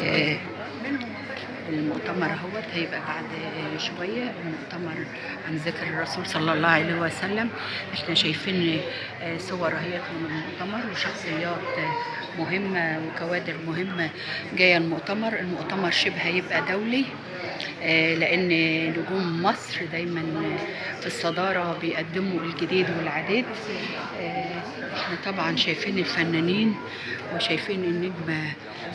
آه، المؤتمر اهوت هيبقى بعد شوية، المؤتمر عن ذكر الرسول صلى الله عليه وسلم. احنا شايفين صور اهيت من المؤتمر وشخصيات مهمة وكوادر مهمة جاية المؤتمر. المؤتمر شبه هيبقى دولي، لأن نجوم مصر دايما في الصدارة بيقدموا الجديد والعديد. احنا طبعا شايفين الفنانين وشايفين النجمة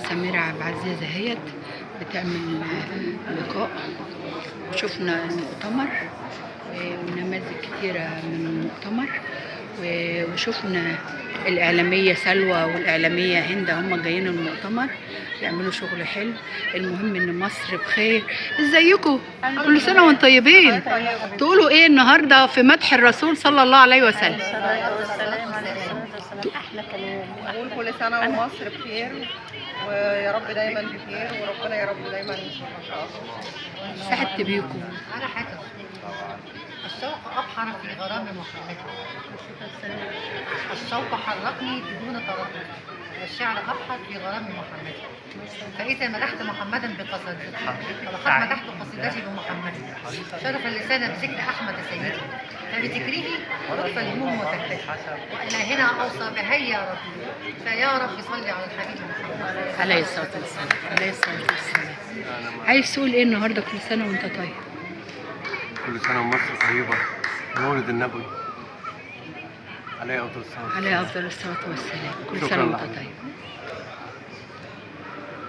سميرة عبد العزيز اهيت بتعمل لقاء، وشفنا المؤتمر ونماذج كتيرة من المؤتمر، وشفنا الإعلامية سلوى والإعلامية هند هم جايين المؤتمر يعملوا شغل حلو. المهم إن مصر بخير. ازيكم؟ كل سنة وانتم طيبين. تقولوا ايه النهاردة في مدح الرسول صلى الله عليه وسلم؟ احلى كلام. نقول كل سنة ومصر بخير، ويا رب دايما بخير، وربنا يا رب دايما ينصرنا إن شاء الله. سعدت بيكم. على حاجة، الشوق أبحر في غرام محمد، الشوق حركني بدون تردد، والشعر أبحر في غرام محمد. فإذا مدحت محمدا بقصدي فلقد مدحت قصيدتي بمحمد. شرف اللسان بذكر أحمد سيدي، فبذكره تطفى الهموم وتختفي. وإلهنا أوصى بهيا يا ربي، فيا رب صل على الحبيب محمد. عليه الصلاة والسلام، عليه الصلاة والسلام. عايز تقول ايه النهاردة؟ كل سنة وانت طيب. كل سنة ومصر طيبة، مولد النبوي عليه أفضل الصلاة. عليه أفضل الصلاة والسلام. كل شكراً سنة وانت لحضرتك. طيب.